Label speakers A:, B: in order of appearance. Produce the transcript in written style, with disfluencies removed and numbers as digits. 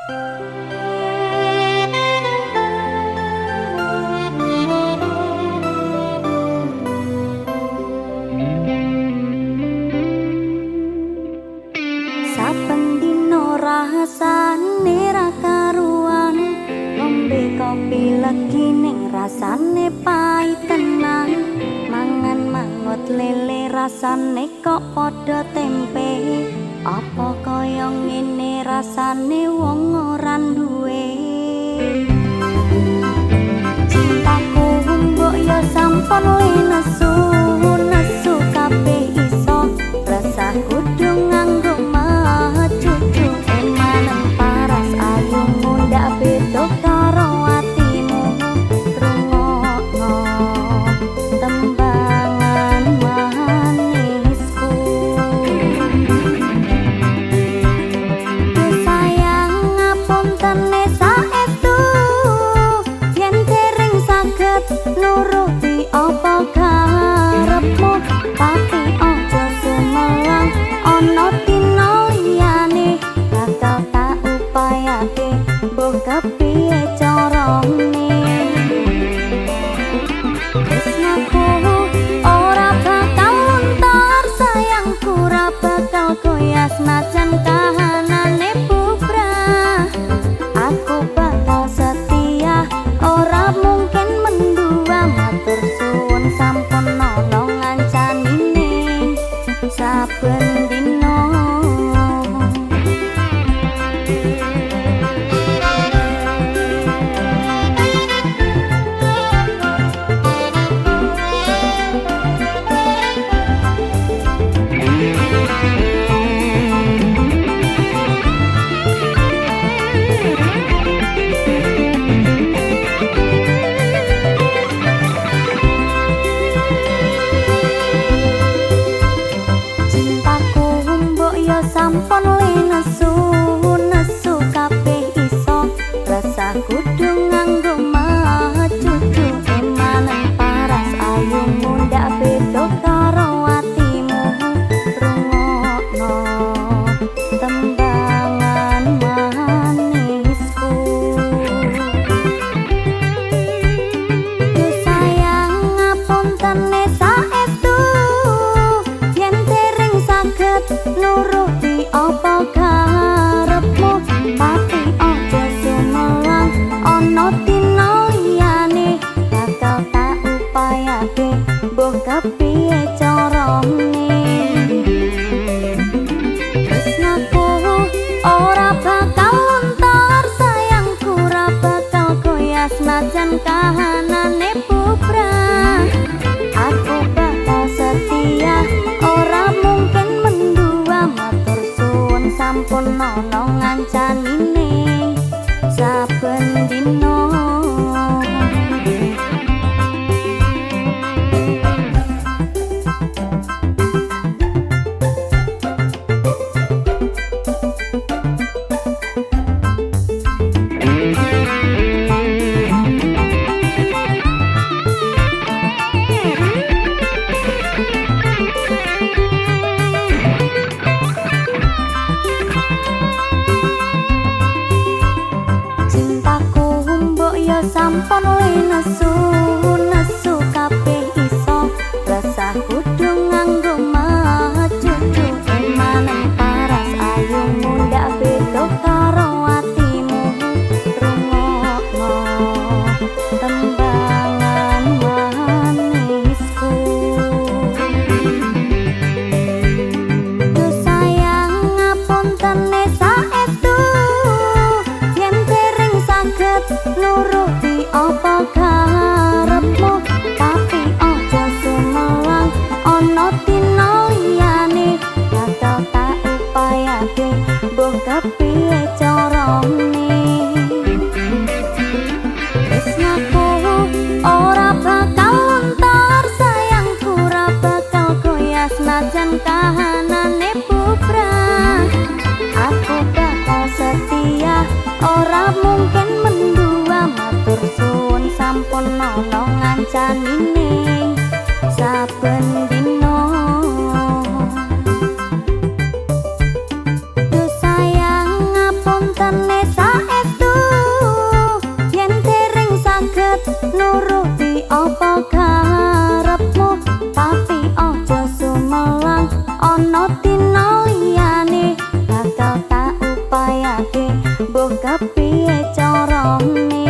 A: Saben dina rasane ra karuan, ngombe kopi legi ning rasane pait tenan, mangan mangut lele rasane kok padha tempe, apa kaya ngene rasane wong ora duwe. Cintaku mbok yo sampun linesu, nesu kabeh iso, rasah kudu nganggo mecucu emanem paras ayumu ndak beda karo atimu, rungokno tembangan manisku. Duh sayang ngapuntene saestu, yen dereng saged nuruti apa karepmu, tapi aja sumelang ana dina liyane bakal tak upayake mbuh kepiye carane. Tresnaku ora bakal luntur, sayangku ora bakal goyah senajan kahanane bubrah. Aku bakal setia, ora mungkin mendua, matur suwun sampun ana ngancani ning saben dina. Cintaku mbok yo sampun linesu, nesu kabeh iso, rasah kudu nganggo mecucu emanem paras ayumu ndak beda karo atimu, rungokno tembangan manisku. Duh sayang ngapuntene saestu, yen dereng saged nuruti apa karepmu, tapi aja sumelang ana dina liyane bakal tak upayake mbuh kepiye carane. Tresnaku ora bakal luntur, sayangku ora bakal goyah senajan kahanane bubrah. Aku bakal setia, ora mungkin mendua, matur suwun sampun ana ngancani ning saben dina. Cintaku mbok yo sampun linesu, nesu kabeh iso, rasah kudu nganggo mecucu emanem paras ayumu ndak beda karo atimu, rungokno tembangan manisku. Duh sayang ngapuntene saestu, yen dereng saged nuruti apa karepmu, tapi aja sumelang ana dina liyane bakal tak upayake mbuh kepiye carane. Tresnaku ora bakal luntur, sayangku ora bakal goyah senajan kahanane bubrah. Aku bakal setia, ora mungkin mendua, matur suwun sampun ana ngancani ning saben dina. Duh sayang ngapuntene saestu, diupayake, mbuh kepiye carane.